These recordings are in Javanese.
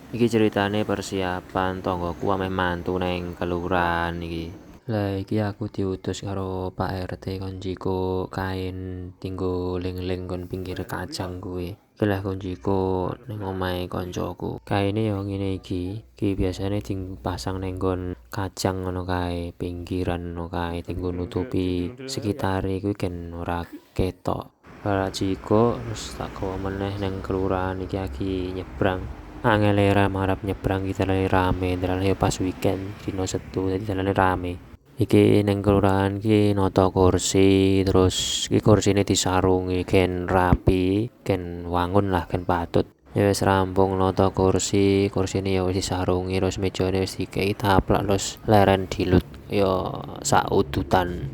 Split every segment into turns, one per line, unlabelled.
Iki ceritane persiapan tanggaku ameh mantu neng kelurahan iki. Lah iki aku diutus karo Pak RT kon njikuk kain dinggo ling-ling kon pinggir kajang kuwi. Iki lah kon njikuk ning omahe koncoku. Kaine yo ngene iki, iki biasane dipasang ning nggon kajang ngono kae, pinggiran ngono kae dinggo nutupi sekitare kuwi gen ora ketok. Bar jikuk terus tak gawa meneh ning kelurahan iki lagi nyebrang. Angele arep nyebrang iki dalane rame, dalane pas weekend dina Setu dadi dalane rame. Iki ning kelurahan iki nata kursi, terus iki kursine disarungi gen rapi, gen wangun lah, gen patut. Ya wis rampung nata kursi, kursine ya wis disarungi, terus mejane wis dikei taplak terus leren dilut ya sak udutan.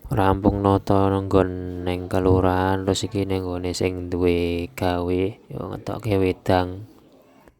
Rampung nata nggon ning kelurahan terus iki ning nggone sing duwe gawe ya ngetokke wedang.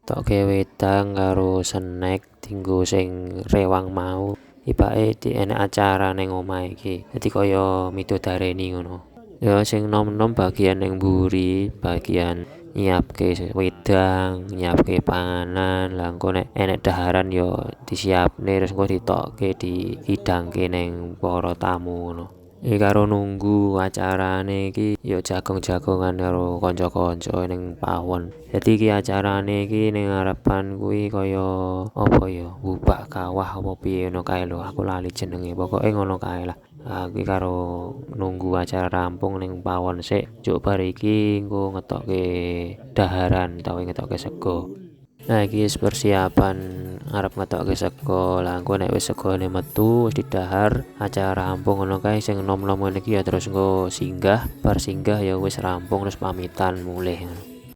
Ngetokke wedang karo snack dinggo sing rewang mau. Ibake di enek acara ning omah iki. Dadi kaya midodareni ngono. Ya sing nom-nom bagian ning mburi, bagian nyiapke wedang, nyiapke panganan. Lah engko nek enek daharan ya disiapne terus engko ditokke, dihidangke ning para tamu ngono. Iki karo nunggu acarane iki ya jagong-jagongan karo kanca-kanca ning pawon. Dadi iki acarane iki ning ngarepan kuwi kaya apa ya, bubak kawah apa piye ngono kae lho, aku lali jenenge. Pokoke ngono kae lah. Aku karo nunggu acara rampung ning pawon sik, njuk bar iki engko ngetokke daharan utawa ngetokke sego. Nah iki wis persiapan arep ngetokke sego. Lah engko nek wis segone metu wis didahar, acara rampung ngono kae sing nom-nom ngene iki ya terus engko singgah, bar singgah ya wis rampung terus pamitan mulih.